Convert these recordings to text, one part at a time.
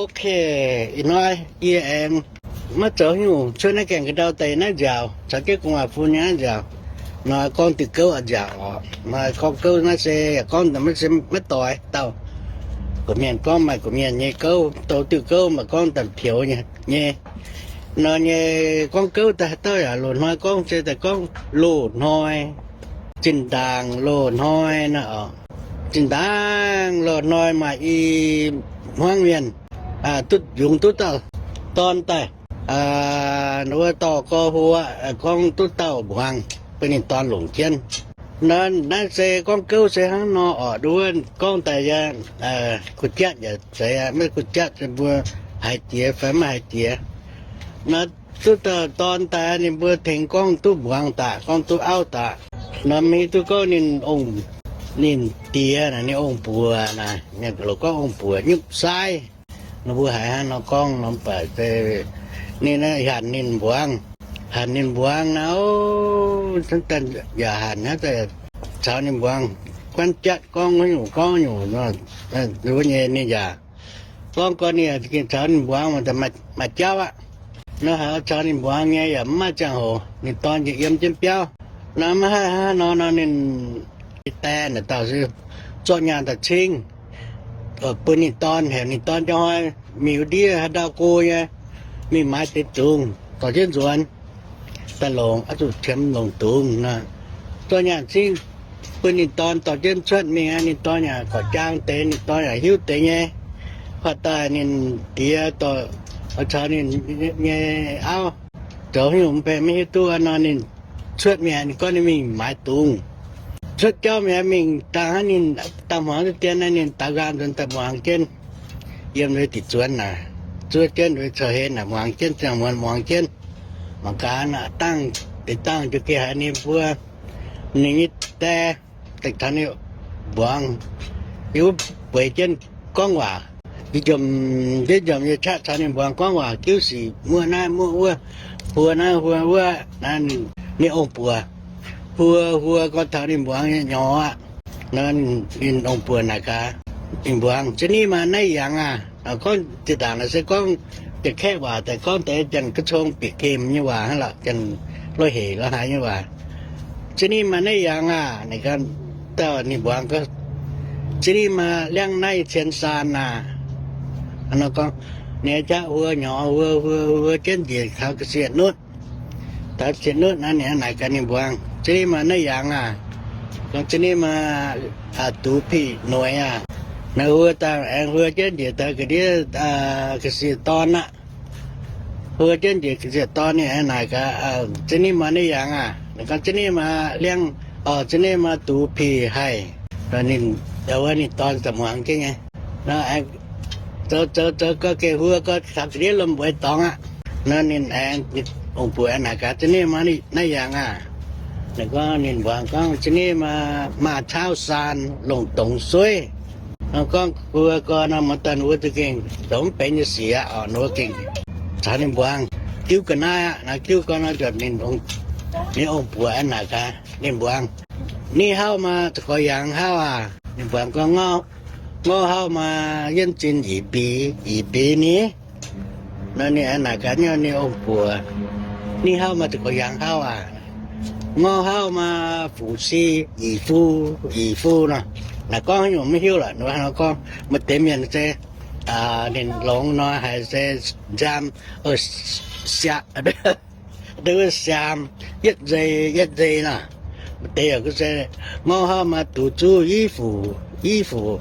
Ok, ih hnoi yie aengx maiv zoux haaix nyungc, cuotv naaiv gaengh ga'ndau daaih naaiv nziaauc, caux jienv gu'nguaaz-fun nyei naaiv nziaauc. Nor gorngv diuh gouv a'nziaauc oc. Nor gorngv gouv naaiv se yaac gorngv maiv doix dauh. Gorqv-mienh gorngv maaih gorqv-mienh nyei gouv, douz diuh gouv maaih gorngv daaih pioux nyei. Nor nyei gorngv gouv daaih haaix dauh yaac loz-hnoi gorngv se daaih gorngv loz-hnoi, zinh ndaangc loz-hnoi nor oc. Zinh ndaangc loz-hnoi maaih i hmuangv mienh duqv yungz duqv dauh dorn daaih, wuov dorh gorx huo, gorngv duqv dauh mbuangz bun ninh dorn longc jienv. Nor naaiv se gorngv gouv se hnangv nor oc. Nduov gorngv daaih yaac kuh jatv yaac zeiz, maiv kuh jatv mbuo haiz jiex fai maiv haiz jiex. Nor duqv dauh dorn daaih ninh mbuo tengx gorngv duqv mbuangz daaih, gorngv duqv auv daaih. Nor maiv hiuv duqv gorngv ninh ong, ninh diex naaic, ninh ong-buoc naaic, loz gorngv ong-buoc nyupv saaiv. Ninh mbuo haiz hnangv nor gorngv nor mv baac se ninh hanc ninh mbuangz, hanc ninh mbuangz naaic, yaac hanc hnangv caux ninh mbuangz guanv jatv gorngv nyungc gorngv nyungc nor, wuov nyei ninh yaac gorngv gorqv ninh gengh caux ninh mbuangz maaih jauv aqv. Nor haiz caux ninh mbuangz nyei yaac mv maaih ziangh hoc, ninh dorn yiem jienv biauv. Nor maiv haih hnangv nor nor ninh die naaic dauh se zorqv nyaanh daaih cingv bun ninh dorn, heuc ninh dorn jauv hnoi mingh wuov ndiev haaix ndau go nyei, mingh maaiz deix dungz dorh jienv nzuonx daaih longc, oix zuqc qiemx longc dungz nor. Zorqv nyaanh cingv bun ninh dorn dorh jienv cuotv mingh aqv. Ninh dorn yaac gorqv-jaang deix, ninh dorn yaac hiuv deix nyei. Horpc daaih ninh diex dorh, caux ninh nyei auv zoux haaix nyungc mv baac maiv hiuv duqv nor ninh cuotv mingh, ninh gorngv ninh mingh maaiz dungz. Cuotv jauv mingh, mingh dangh hnangv ninh dangh hmuangx deix dien naaiv, ninh daaux nqaang nzuonx daaih muangx jienv yiem diqc zuonx naaic, zuov jienv cou-hlen naaic muangx jienv, ziangh muonz muangx jienv. Mangc gaax naaic dangh, deix dangh ziouc geh haiz ninh mbuo, ninh nyei die daaih taux ninh mbuangz yiem wuov bueix jienv gorngv waac. Njomc, njomc nyei qaqv caux ninh mbuangz gorngv waac, jiuv sic muoqv naaiv muoqv wuov, huo naaiv huo wuov. Ninh ong-buoc huo huo gorx taux ninh mbuangz nyei nyorx aqv. Ninh ong-buoc naaic gaax ninh mbuangz, Za'ni maaih naaiv yangh aah? Gorngv zinh ndaangc naaic se gorngv Janx-Kaeqv waac daaih, gorngv deix Janx-Ga'cong bieqc gemh nyei waac hnangv lorqc, Janx-Loz-Hec lorz haaix nyei waac. Za'ni maaih naaiv yangh aah? Ninh gorngv, dauh ninh mbuangz gorngv, Za'ni maaih liangv naaiv cien saan aah? Nor gorngv, ninh qaqv huo nyorx huo huo huo jienv njiec taux ga'sie nutv, taux ga'sie nutv naaic, ninh naaic gaax ninh mbuangz, Za'ni maaih naaiv yangh aah? Gorngv, Za'ni maaih dux pic noiz aah? Naaic huo dangh aengx huo jienv njiec taux ga'ndiev ga'sie dorn aqv. Huo jienv njiec ga'sie dorn, ninh aengx naaic gaax, Za'ni maaih naaiv yangh aah? Ninh gorngv, Za'ni maaih liangv, za'ni maaih dux pic haih. Ninh, wuov ninh dorn daaih muangx jienv nyei. Nor aengx zoux zoux zoux gau geh huo gau taux ga'ndiev lomh mbueix dorngx aqv. Nor ninh aengx, ong-buoc aengx naaic gaax, Za'ni maaih naaiv yangh aah? Ninh gorngv, ninh mbuangz gorngv, Za'ni maaih maaz-caauv saan longc dongz sueiv. Nor gorngv huo gau nor, muoz-doic, wuov za'gengh zoux mv benx nyei sic aqv oc. Wuov gengh caux ninh mbuangz diuv ga'naaiv aqv. Naaiv diuv ga'naaiv nor, ninh ong-buoc aengx naaic gaax ninh mbuangz, Ni hauv maa, za'gengh yangh hauv aah? Ninh mbuangz gorngv, Ngorc hauv maa, yienv zinh i mbix, i mbix ni. Nor ninh aengx naaic gaax ninh ong-buoc, Ni hauv maa, za'gengh yangh hauv aah? Ngorc hauv maa, fuc si, i fu, i fu nor. Naaic gorngv haaix nyungc maiv hiuv lorqc. Nor gorngv maaih deix mienh se ninh longx nor haiz se nziaam, siaam, deix wuov siaam, yietv nzei, yietv nzei nor. Maaih deix yaac se ngorc hauv maa, dux zuqv i fuc, i fuc.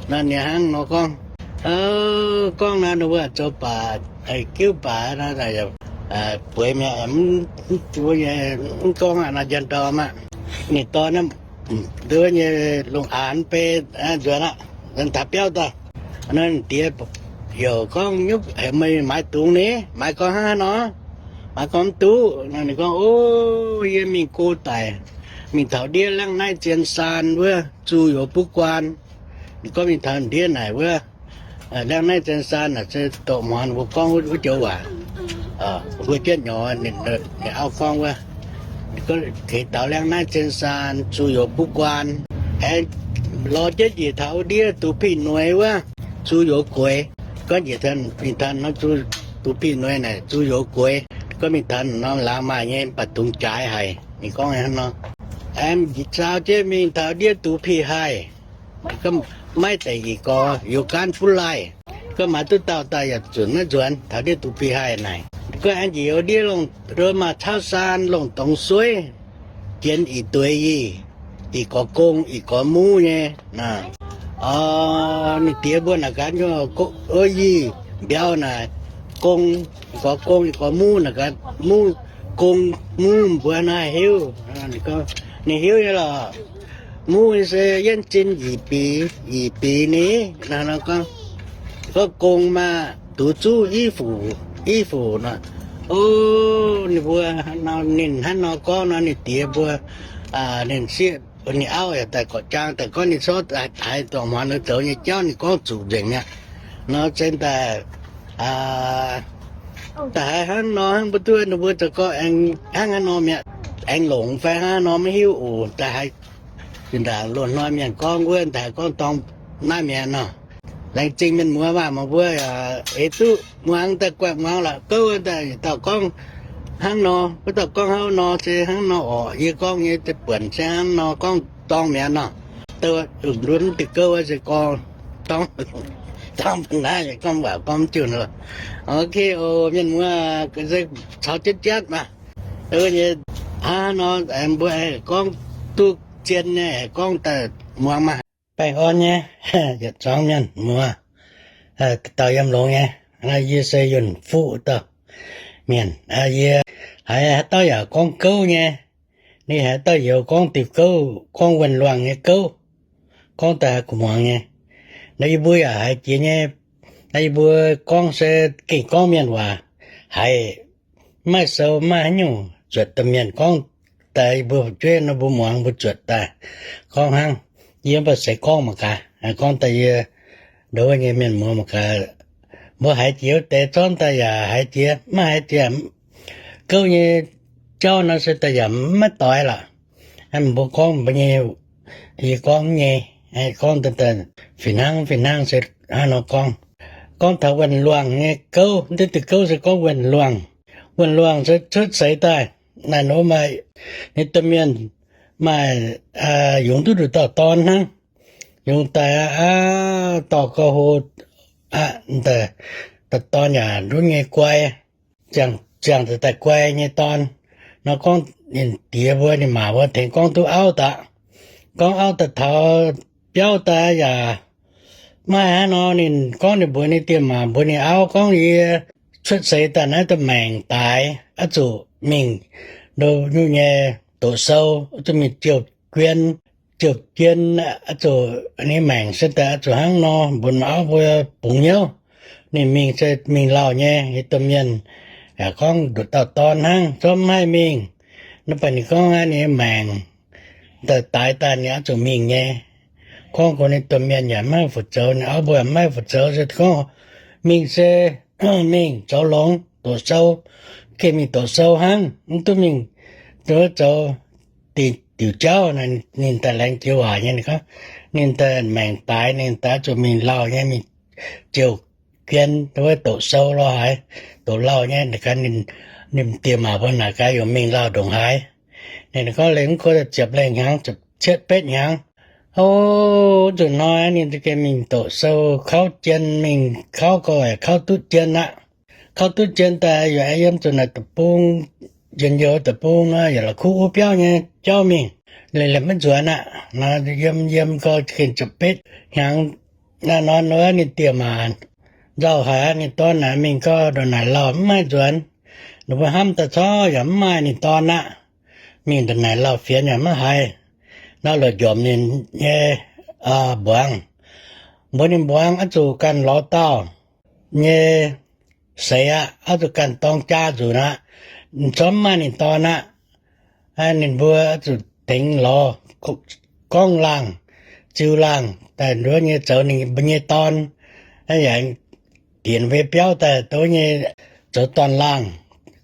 Nor ninh hnangv nor gorngv, gorngv nor ninh mbuo zoux baac, giuv baac nor, bueix mi'aqv, mv gorngv aqv nor, njang-ndorm aqv. Ninh dorn wuov nyei lungh aanx bei nzuonx aqv, nzuonx taux biauv daaih. Nor diex youc gorngv, Nyuv, meih maaiz dungz ni? Maaiz gorngv hnangv haaix nor? Maaiz gorngv mv duqv. Ninh gorngv, O, yie mingh go daic, mingh taux ndiev liangv naaiv zien saan wuov, zuqc youz butv guaan. Ninh gorngv mingh taux ndiev naaic wuov, liangv naaiv zien saan naaic se doqc hmuangx mbuo gorngv wuov joux waac. Mbuo jienv nyorx, ninh auv gorngv wuov, keix daux liangv naaiv zien saan zuqc youz butv guaan, aengx lorz jienv njiec taux ndiev dux piv noiz wuov, zuqc youz gueix. Gorngv njiec taux mingh taux norm zuqc, duqv pih nui naaic zuqc youz gueix. Gorngv mingh taux norm laangz maaih nyei, mv baac dungx jaaix haic. Ninh gorngv hnangv nor, aengx njiec zaux jienv mingh taux ndiev duqv pih haih. Maiv deix ih gorx youz gaanv buv laih. Gorngv maaih duqv dauh daaih yaac zunc maiv nzuonx taux ndiev duqv pih haih naaic. Gorngv aengx njiec youz ndiev longc maaih cauv saan longc dongz sueiv, jienx ih dueix ih, ih gorx gong ih gorx muv nyei. Orv, ninh diex mbuo naaic gaax, o, yie mbiauz naaic, gong, ih gorx gong ih gorx muv naaic gaax, muv, gong, muv mbuo naaiv hiuv. Ninh hiuv nyei lorqc. Muv nyei se yienv zinh yie bic, yie bic ni. Gorngv gong maah, duqv zuqv i fuc, i fuc nor. O, ninh mbuo, ninh hnangv nor gorngv nor, ninh diex mbuo, ninh sieqv, ninh auv yaac daaih gorqv-jaang daaih gorngv ninh corc haiz dorngc hmuangx zoux nyei jauv ninh gorngv zuqc nzengc mi'aqv. Nor zengx daaih, daaih haiz hnangv nor hnangv mbuo duqv ninh mbuo za'gengh hnangv haaix nor mi'aqv, aengx longx fai hnangv nor maiv hiuv oc. Daaih haiz zinh ndaangc loz-hnoi mienh gorngv wuov daaih gorngv dorng naaiv mi'aqv nor. Laengz zingh mienh muoz maah, meih mbuo yaac eix duqv muangx daaih guaix muangx la'gouv daaih yietc dauh gorngv hnangv nor, wuov dauh gorngv hnangv nor, se hnangv nor orqc. Yie gorngv nyei deix buonc se hnangv nor gorngv dorng mi'aqv nor. Douh mv diuh gouv se gorngv dorng, dorng naaiv yaac gorngv waac gorngv mv diuh nor. Ok oc mienh muoz, caux jienv jatv maah. Nyei hnangv nor aengx mbuo aengx gorngv duqv zien nyei, aengx gorngv daaih muangx maah. Baengh orn nyei yietc zuangx mienh muoz, dauh yiem longx nyei. Yie se Yunh Fuqv dauh mienh. Yie haiz haaix dauh yaac gorngv gouv nyei. Ninh haaix dauh youz gorngv diuh gouv, gorngv wuonh luangh nyei gouv, gorngv daaih haiz gu'muangx nyei. Naaiv yie mbuo yaac haiz jiex nyei. Naaiv yie mbuo gorngv se gengh gorngv mienh waac, haiz maiv maaih sou, maiv maaih haaix nyungc zuotc domh mienh gorngv daaih yie mbuo fu'jueiv nor mbuo muangx mbuo zuotc daaih gorngv hnangv. Yie mv baac se gorngv mangc gaax, gorngv daaih yie nduov nyei mienh muoz mangc gaax. Mbuo haiz jiex wuov deix zorqv daaih yaac haiz jiex, maiv haiz jiex gouv nyei jauv nor se daaih yaac maiv doix lorqc. Mbuo gorngv mbuo nyei, yie gorngv nyei, gorngv daaih fih hnangv fih hnangv se hnangv nor gorngv. Gorngv taux wuonh luangh nyei gouv, diuh gouv se gorngv wuonh luangh. Wuonh luangh se cuotv seix daaih naaic nor maaih ninh domh mienh maaih yungz duqv nduqc dauh dorn hnangv. Yungz daaih aqv, dorh gauh hlo aqv, dauh dorn yaac nduov nyei guai, ziangh daaih guai nyei dorn. Nor gorngv ninh diex mbuo ninh maa mbuo tengx gorngv duqv auv daaih. Gorngv auv daaih taux biauv daaih yaac maiv haaix nor ninh gorngv ninh mbuox ninh diex maa mbuox ninh auv gorngv yie cuotv seix daaih naaiv daaih maengc daaix, oix zuqc mingh ndo nyungc nyei doqc sou, oix zuqc mingh ziouc guien, ziouc jien, oix zuqc ninh maengc se daaih oix zuqc hnangv nor mbuox auv mbuo bungx hnyouv. Ninh mingh se mingh lauh nyei. Yietc domh mienh yaac gorngv nduqc dauh dorn hnangv, zorqv mv haih mingh. Nor baac ninh gorngv ninh maengc daaih daaix daaih ninh oix zuqc mingh nyei. Gorngv kungx ninh domh mienh yaac maiv haih fu-zoux, ninh auv mbuo yaac maiv haih fu-zoux, se gorngv mingh se mingh zoux longx doqc sou, gengh mingh doqc sou hnangv, mv duqv mingh zoux dingc diuc jauv. Ninh daaih laengz joux waac nyei, ninh gorngv ninh daaih maengc daaix, ninh daaih zuqc mingh lauh nyei, mingh ziouc jien wuov doqc sou lorz haaix, doqc lauh nyei. Ninh, ninh diex maa mbuo naaic gaax yaac mingh lauh ndongc haaix. Ninh gorngv lengh mv gorngv ziepc lengh hnyangx, ziepc cietv betv hnyangx. O, zuqc hnoi ninh za'gengh mingh doqc sou, kauv jien, mingh kauv gau, kauv duqv jien aqv. Kauv duqv jien daaih yaac yiem zuqc naaic deic-bung, njien-youh deic-bung nor yaac la'kuqv wuov biauv nyei jauv mingh, liemh liemh maiv nzuonx aqv. Nor yiem yiem gau gengh ziepc betv hnyangx. Naaiv nor wuov ninh diex maa nzauh haic, ninh dorn naaic mingh gau ndongc naaic lauh mv haih nzuonx. Ninh mbuo hnamv daaih corc yaac mv maaih ninh dorn aqv. Mingh ndongc naaic lauh fienx yaac maiv haiz. Nor la'njomc ninh nyei mbuangz, mbuox ninh mbuangz oix zuqc ganh lorz dauh nyei seix aqv, oix zuqc ganh dorng jaa nzunc aqv, corc mv maaih ninh dorn aqv. Ninh mbuo oix zuqc tengx lorz gorngv laangh, ziux laangh daaih nduov nyei zoux ninh mbuo nyei dorn. Yaac dienx mbuo biauv daaih dov nyei zoux dorn-laangh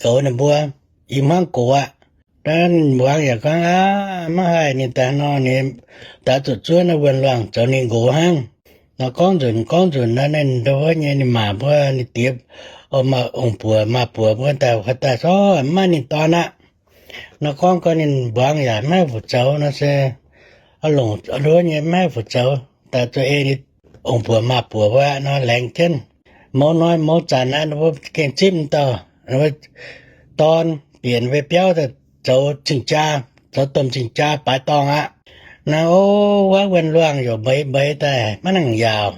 goux ninh mbuo i hmuangv gox aqv. Mbuangz yaac gorngv aqv, maiv haih, ninh daaih nor ninh daaih zuqc zuov naaiv wuonh luangh zoux ninh nqox hnangv. Nor gorngv nzunc gorngv nzunc nor, ninh ndo wuov nyei ninh maac mbuo, ninh diex, ong-buoc maac buoc mbuo daaih, daaih sov maiv maaih ninh dorn aqv. Nor gorngv gorngv ninh mbuangz yaac maiv haih fu zoux nor se, longc ndo wuov nyei maiv haih fu zoux, daaih zuqc ei ninh ong-buoc maac buoc mbuo aqv nor, laengz jienv. Mouz hnoi mouz zanc aqv, mbuo gengh zipv m'dauh dorn bieqc mbuo biauv daaih zoux cing-jaa, zoux domh cing-jaa baaix dorngh aqv. Naaiv o, wuov wuonh luangh yaac mbeix mbeix daaih maiv nangc yaauc,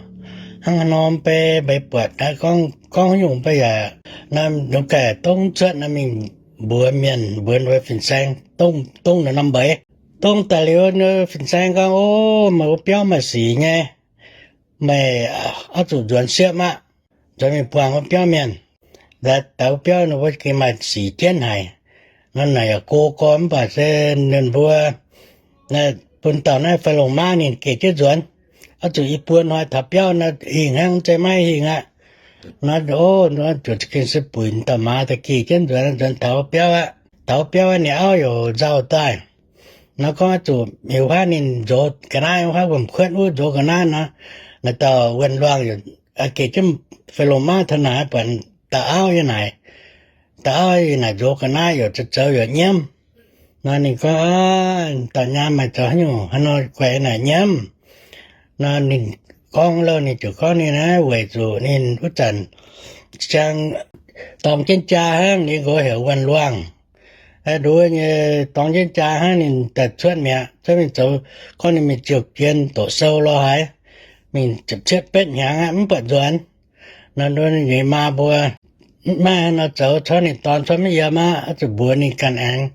hnangv haaix nor mv bei mbeix buatc naaiv gorngv, gorngv haaix nyungc mv bei yaac, naaiv nduqc gaax dongv cuotv naaiv mingh mbuox mienh, mbuox mbuo fin-saeng dongv, dongv naaiv norm mbeix. Dongv daaih liuz, fin-saeng gorngv, o, meih wuov biauv maaih sic nyei, meih oix zuqc nzuonx siepv aqv. Nzuonx mingh buangh wuov biauv mienh. Daaih wuov biauv ninh mbuo gengh maaih sic jienv haic. Nor naaic yaac go gorn mv baac se ninh mbuo bun dauh naaiv Faix Longc Maav ninh geh jienv nzuonx. Oix zuqc i buo hnoi taux biauv nor hingh hnangv, mv zeiz maiv hingh aqv. Nor o, nor zuqc gengh se buic dauh maaz daaih geh jienv nzuonx, nzuonx taux biauv aqv. Taux biauv aqv, ninh auv yaac nzauh daaih. Nor gorngv oix zuqc heuc wuov ninh nzox ga'naaiv, wuov wuom-kuotv wuov nzox ga'naaiv nor, naaiv dauh wuonh luangh yaac geh jienv Faix Longc Maav taux naaic buatc dauh auv yiem naaic, dauh auv yiem naaic nzox ga'naaiv yaac zoux zoux yaac nyiemv. Nor ninh gorngv, dauh nyaam, meih zoux haaix nyungc haaix nor guaix naaic nyiemv? Nor ninh gorngv, lauh, ninh ziouc gorngv ninh naaiv weic zuqc ninh wuov zanc ziangh dorng jienv jaa hnangv, ninh nqox heuc wuonh luangh. Nduov nyei dorng jienv jaa hnangv, ninh daaih cuotv mi'aqv, cuotv mingh zoux, gorngv ninh mingh ziouc jien doqc sou lorz haaix, mingh ziepc cietv betv hnyangx aqv, mv buatc nzuonx. Nor nduov nyei maa mbuo, mv maaih haaix nor zoux, corc ninh dorn corc maiv yiem aqv, oix zuqc mbuox ninh ganh aengx.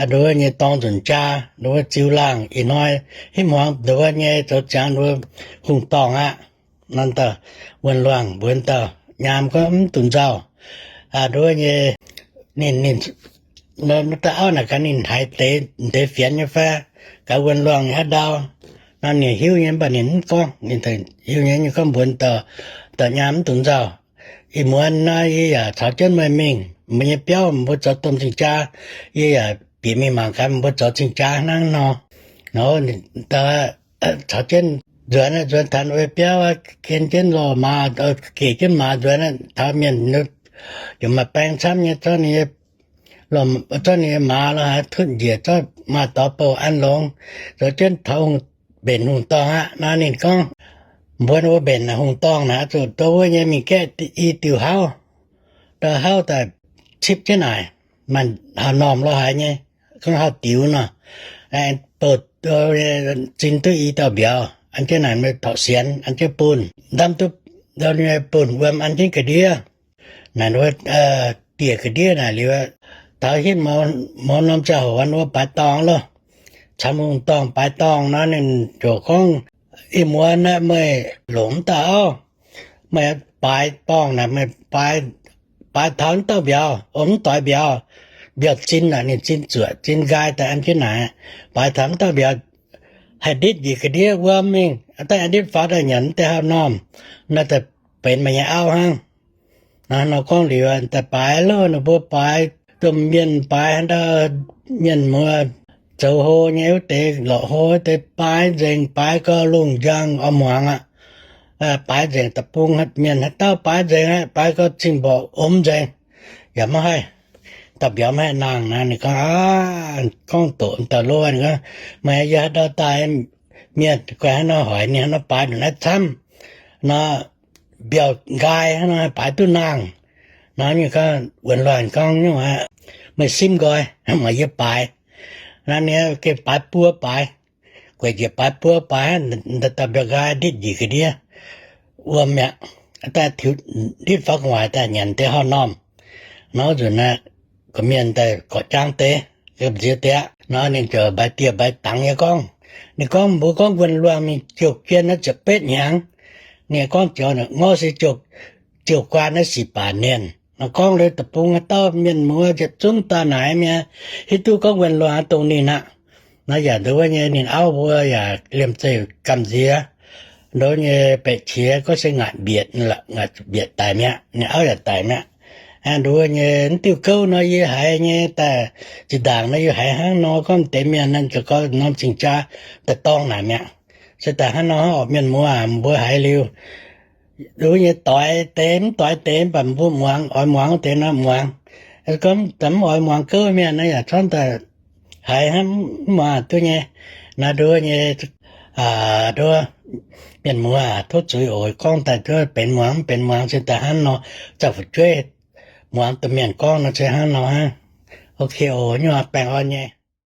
Nduov nyei dorng nzunc jaa, nduov ziux laangh ih hnoi, hitv hmuangx nduov nyei zoux ziangx nduov hungh dorngh aqv. Nor dauh wuonh luangh mbuox dauh nyaam gorngv, mv dungx nzauh. Nduov nyei ninh, ninh, dauh auv naaic gaax ninh haiz deix, deix fienx nyei fai, gaax wuonh luangh nyei haaix ndau. Nor ninh hiuv nyei mv baac ninh mv gorngv. Ninh hiuv nyei, ninh gorngv mbuox dauh, dauh nyaam, mv dungx nzauh. Ih muonz nor yie yaac caux jienv meih mingh mbuo nyei biauv, mbuo zoux domh cing-jaa. Yie yaac bieqc mingh mangc gaax mbuo zoux cing-jaa hnangv nor. Nor caux jienv nzuonx, nzuonx taux mbuo biauv, ken jienv lorh maaz, gec jienv maaz nzuonx taux mienh, yaac maaih baeng camv nyei, zorqv ninh nyei maaz lorh haaix tutv njiec, zorqv maaz dorh bouh an longx, zoux jienv taux mbenc hungh dorngh aqv. Nor ninh gorngv, mbuo mbuo mbenc hungh dorngh naaic zuqc dongh wuov nyei mingh gaeqv i diuh hauv, dongh hauv daaih cipv jienv naaic, maaih hauv-normh lorh haaix nyei, gorngv hauv diuh nor, bouh zin duqv i dauh mbiauz, an jienv naaic torqv sienx, an jienv bunh ndamv duqv, bunh wuom an jienv ga'ndiev. Naaic wuov dieh ga'ndiev naaic liuz, taux hitv mouz norm ziangh hoc wuov baaix dorngh loh, camv hungh dorngh baaix dorngh nor, ninh ziouc gorngv, ih muonz naaic meih longc mv dauh auv, meih baaix dorngh naaic, meih baaix taux mv dauh mbiauz, o, mv doix mbiauz, mbiauz zin naaic, ninh zin zuoqc zin nqaai daaih an jienv naaic, baaix taux mv dauh mbiauz, haih nditv njiec ga'ndiev wuom mingh, daaih nditv faaux daaih nyanc deix hauv-normh, naaiv daaih benx meih nyei auv hnangv. Nor gorngv liuz, daaih baaix loh, ninh mbuo baaix, domh mienh baaix haaix ndau, mienh muoz zoux hlo nyei wuov deix, lorqc hlo wuov deix baaix nzengc, baaix gau lungh njang oix muangx aqv. Baaix nzengc deic-bung, mienh haaix dauh baaix nzengc aqv, baaix gau cing-mborqc omx nzengc, yaac maiv haih, dauh mbiauz maiv haih nangh. Naaiv ninh gorngv, gorngv doqc dauh loh, ninh gorngv, meih yie haaix ndau daaih, mienh guai haaix nor hoic ninh haaix nor baaix ndongc naaiv camv nor, mbiauz nqaai hnangv nor baaix duqv nangh. Nor ninh gorngv, wuonx luangh gorngv nyungc aqv, meih simv nqoi, mangc yie baaix. Naaiv ninh gengh baaix buo baaix, gueic njiec baaix buo baaix, dauh mbiauz nqaai nditv njiec ga'ndiev wuom mi'aqv. Daaih tiux nditv faaux gu'nguaaic daaih nyanc deix hauv-normh. Nor nzunc naaiv gorqv-mienh daaih gorqv-jaang deix, gamh nziex deix aqv. Nor ninh ziouc mbaix dieh mbaix dangx nyei gorngv, ninh gorngv mbuo gorngv wuonx luangh mingh jouh jien naaiv ziepc betv hnyangx. Ninh gorngv ziouc ngorv se jouh guaan naaiv sic baac nienh. Nor gorngv liuz deic-bung haaix dauh mienh muoz ziepc zungv daaih naaic mi'aqv, hiuv duqv gorngv wuonx luangh dongh ninh aqv. Nor yaac nduov wuov nyei ninh auv mbuo yaac liemh zeih gamh nziex, nduov nyei baeqc qiex gorngv se ngaatc mbietc, ngaatc mbietc daic mi'aqv, ninh auv yaac daic mi'aqv. Nduov nyei mv diuh gouv nor yie haiz nyei, daaih zinh ndaangc nor yie haiz hnangv nor gorngv deix mienh naaiv ziouc gorngv norm cing-jaa daaih dorng naaic mi'aqv. se daaih hnangv nor oc. Mienh muoz, mbuo haiz liuz, duqv nyei doix deix mv doix deix mv baac mbuo muangx, oix muangx deix nor muangx. Gorngv mv oix muangx gouv mienh nor yaac corngv daaih haiz hnangv mv muangx duqv nyei. Naaiv nduov nyei, nduov, mienh muoz, tov zuiz oc. Gorngv daaih duqv benx muangx mv benx muangx se daaih hnangv nor, zauh fu'jueiv muangx domh mienh gorngv nor se hnangv nor hnangv. Ok oc, nyuoz baengh orn nyei.